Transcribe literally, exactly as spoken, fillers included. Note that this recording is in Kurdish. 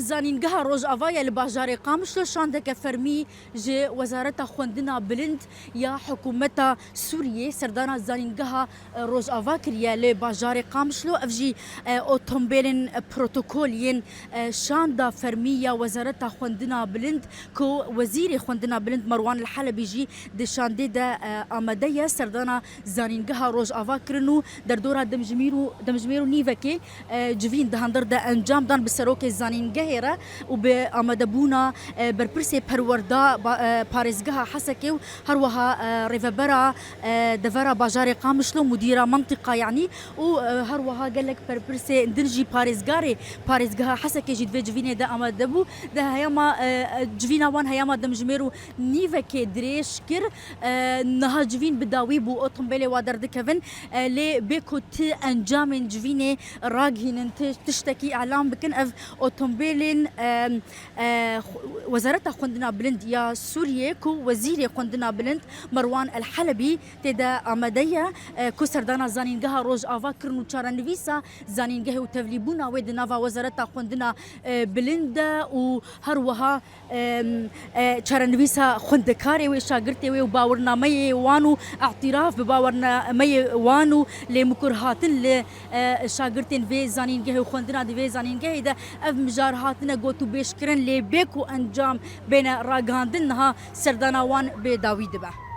Zanîngeha Rojava ye li bajarê Qamişlo şandeke fermî ji Wezareta Xwendina Bilind ya Hikûmeta Sûriyê serdana zanîngeha, e, Rojava kiriye li bajarê Qamişlo. Ev jî, e, otombêlên protokol yên, e, şanda fermî ya Wezareta Xwendina Bilind ku Wezîrê Xwendina Bilind Merwan El Helebî jî di şandê de, e, amade ye. Serdana zanîngeha Rojava kirin û derdora demjimîr û, demjimêr û nîvekê, e, civîn di hundir de encam dan. Bi serokê zanîngehê re û bi amadebûna, e, berpirsê perwerda ba-, e, parêzgeha Hesekê û her wiha, e, rêvebera, e, devera bajarê Qamişlo, mudîra mentiqa yanî û, e, her wiha gelek berpirsê din jî parêzgarê parêzgeha Hesekê jî di vê civînê de amade bû. Di heyama, e, e, civîna wan heyama demjimêr û nîvekê dirêj kir. E, niha civîn bi dawî bû, otombêlê wa derdikevin. E, lê bê ku ti encamên civînê ragihînin, ti tiştekî îlan bikin, ev otombêlên, e, e, xw-, Wezareta Xwendina Bilind ya Sûriyê ku Wezîrê Xwendina Bilind Merwan El Helebî tê de amade ye, e, ku serdana zanîngeha Rojava kirin û çarenivîsa zanîngehê û tevlîbûna wê di nava Wezareta Xwendina, e, Bilind de û her wiha, em, e, çarenivîsa xwendekarê wê, şagirtê wê û bawirnameyê wan û îtiraf bi bawirnameyê wan û lêmikurhatin li, e, şagirtên vê zanîngehê û xwendina di vê zanîngehê de ev mijar hatine gotûbêjkirin, lê bê ku encam bêne ragihandin, niha serdana wan bê dawî dibe.